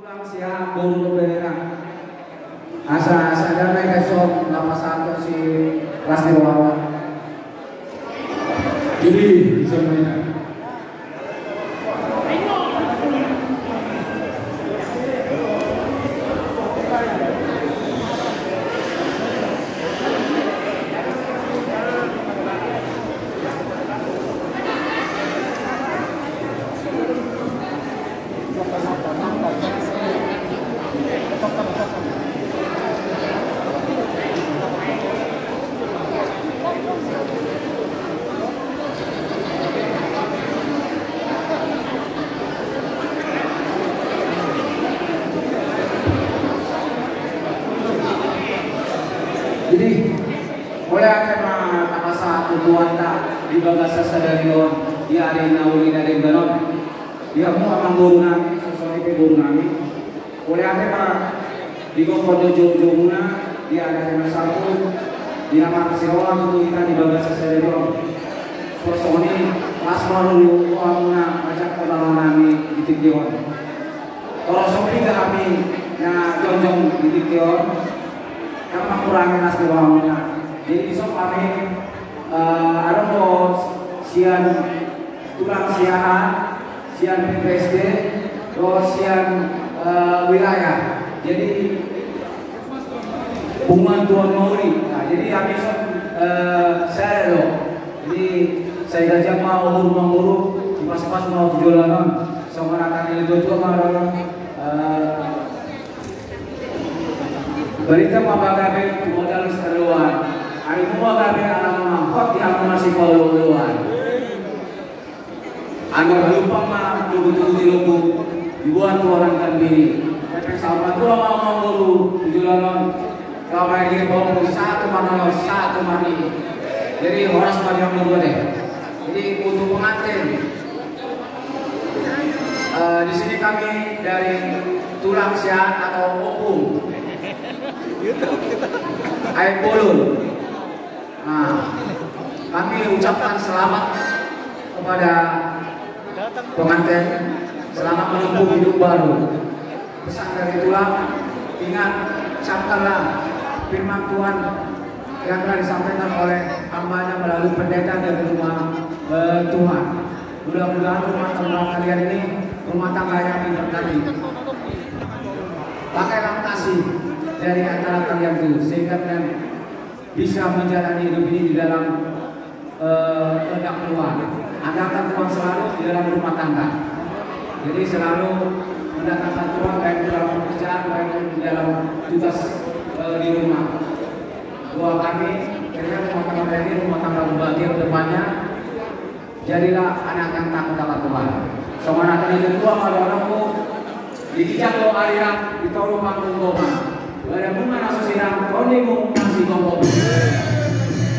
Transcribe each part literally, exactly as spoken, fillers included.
Sian boru dohot bere. Asa sada ma i, asa lapasan tu si las ni roha. Jadi bisa main. Jadi, mauliate ma tapasahat tu Tuhanta di bagasan sadari on, di ari na uli na denggan on. Di hamu amangboru nami, songon i pe boru nami. Mauliate ma digokhon do joujou muna di ari na salpu, di na marsiroha tu hita di bagasan sadari on. Songon i, las ma rohamuna manjangkon roha nami di tingki on. Torop so piga hami na jongjong di tingki on, ndang mangkurangi las ni rohamuna. Jadi, dison hami, eh, adong do sian tulang siahaan, sian P P S D, dohot sian, eh, wilayah. Jadi, punguan Tuan Mauli. Nah, jadi hami dison, eh, sada do. Jadi, sai gaja ma umur, umur, dipasu-pasu ma tu joloan on. Songon hata ni natuatua ma, eh, barita ma pagabe tu modal sitadoan. Arimu ma gabe, ala ma hot di hamu masipaolo-oloan. Andor halumpang ma tugu-tugu di lombu, diboan tu holan gambiri. Pepeng saur matua ma amangboru tu joloan on. Laho ma i di pahompu, sahat tu marnono, sahat tu marnini. Jadi horas ma di amangboru ate. Jadi untuk pengantin, eh, di sini kami dari tulang siahaan atau opung Aek Bolon. Nah, kami ucapkan selamat kepada pengantin, selamat menempuh hidup baru. Pesan dari tulang, ingat, camkanlah firman Tuhan yang telah disampaikan oleh hambanya melalui pendeta dari rumah, eh, Tuhan. Mudah-mudahan rumah tangga kalian ini rumah tangga yang diberkati. Pakailah kasih dari antara kalian itu sehingga kalian bisa menjalani hidup ini di dalam, eh, kehendak Tuhan. Andalkan Tuhan selalu di dalam rumah tangga. Jadi selalu mendatangkan Tuhan baik di dalam pekerjaan, baik di dalam tugas, eh, di rumah. Doa kami, kiranya rumah tangga ini rumah tangga berbahagia ke depannya. Jadilah anak yang takut akan Tuhan. Songon hata ni natuatua ma dohononku, di ginjang do aliran, di toru panggung gomang. Badanmuna na so sirang, tondimuna na sigomgom.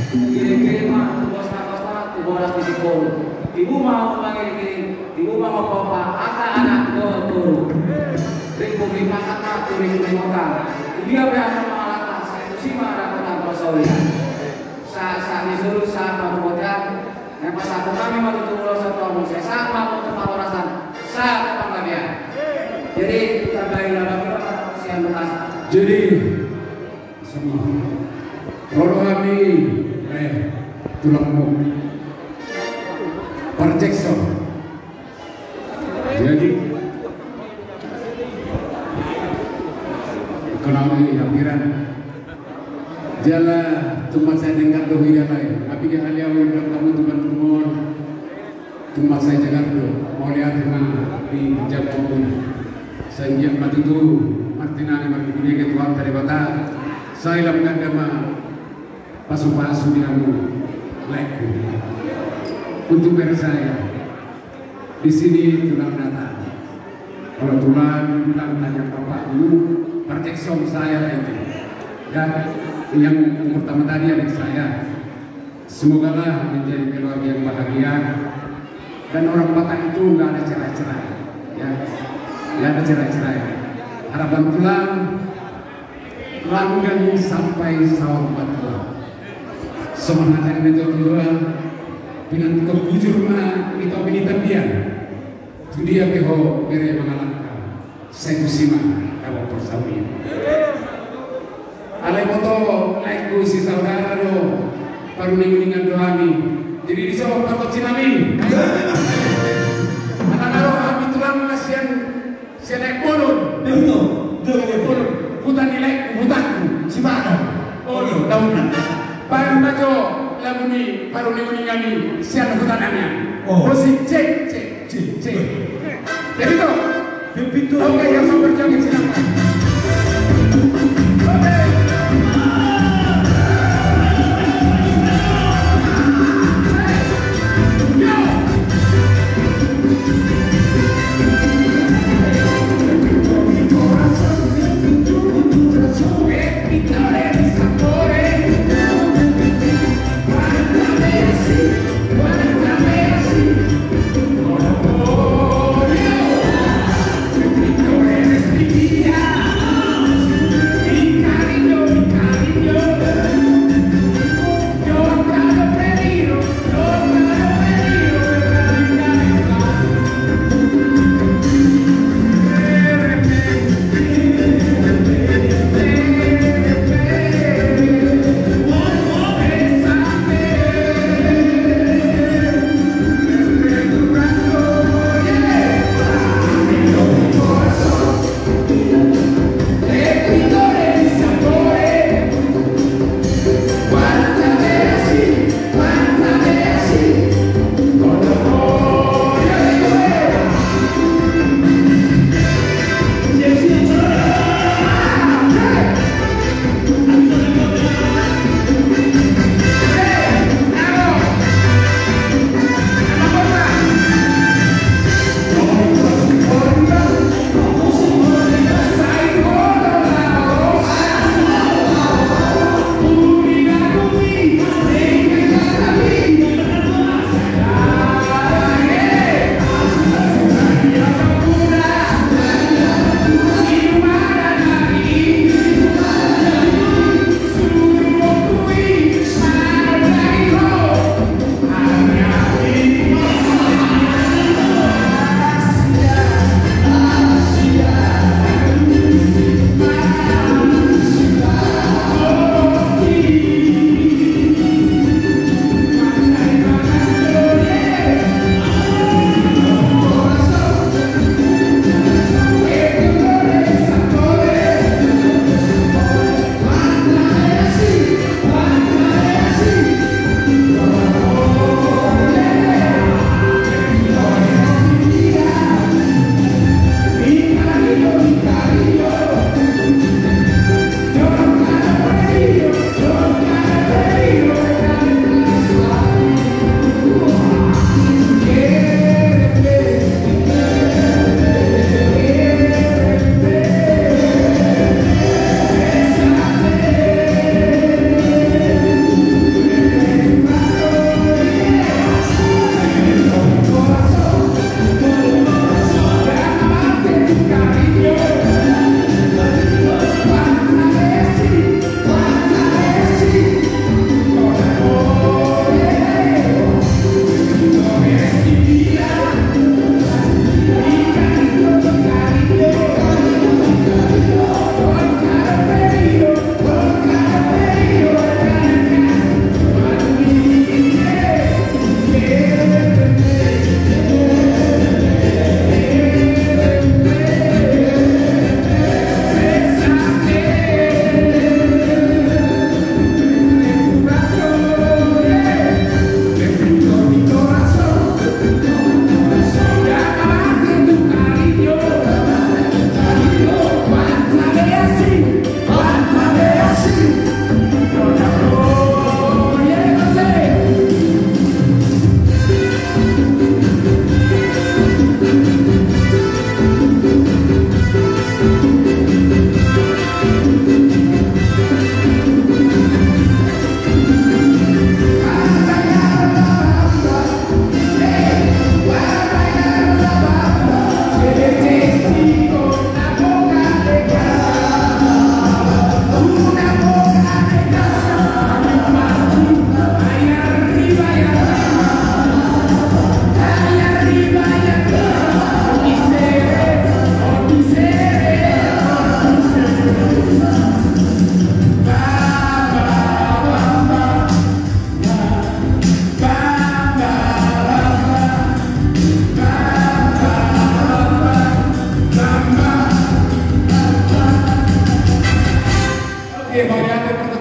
Kirim-kirim ma tu bosta-bosta, tu boras ni Simbolon. Tibu ma umbahen mangiring-iring, tibu ma mangompa-ompa, angka anak dohot boru. Ringkuk ni pasak ma tu ringkuk ni hotang. Di dia pe anak mangalangka, sai tusi ma dapotan parsaulian. Sahat-sahat ni solu, sahat ma tu bontean. Naeng pasahathon nami ma tutu ulos on tu hamu, sai sahat ma hamu tu parhorasan, sahat ma panggabean. Jadi, tambai na baru sian Bekas. Jadi, sama. Ro do hami, eh, tulangmu. Parjekson. Jadi, ekonomi, pikiran. Jala tung mansai denggan do huida, alai na piga hali ahu iundang hamu tu bantungon, tung mansai jagar do, mauliate ma di jabu muna. Sai anggiat ma tutu martinani marnini ate Tuhanta Debata, sai lam ganda ma pasu-pasu di hamu laengku. Untuk bere saya, di sini tulang datang. Kalau tulang bilang tanya bapakmu, parjekson saya itu. Ya, yang pertama tadi adik saya. Semogalah menjadi keluarga yang bahagia dan orang Batak itu nggak ada cerai-cerai. Ya, nggak ada cerai-cerai. Harapan tulang langgeng sampai saur matua. Songon hata ni natuatua, pinantikhon bujur ma di topi ni tapian. Tu dia pe ho bere mangalangka, Sai tusi ma, dapot porsauli. Alai boto, laengku, si saudara do, paruningningan do hami. Jadi dison patonsi nami. Ala na ro hami tulang na sian, sian aek bolon. Betul. Sian aek bolon. Huta ni laengku, hutangku. Simana. Oh, daunna. Baen ma jo lagu ni paruningningan i sian huta nami. Oh. Bosi cek, cek. Cek, cek. Pepito. Pepito. Oke, yang mau berjalan, silakan. Oke. Yo.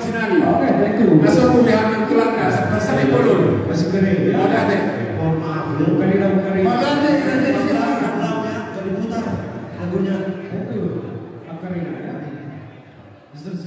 Oke, thank you. Langsung gue ambil tulangnya, sampai bolon. Masih kering, ya? Ada, ada. Mohon maaf, ya. Kering, kering. Makanya, ini, ini, ini, kalau diputar lagunya. Thank you. Kering, ya. Terus,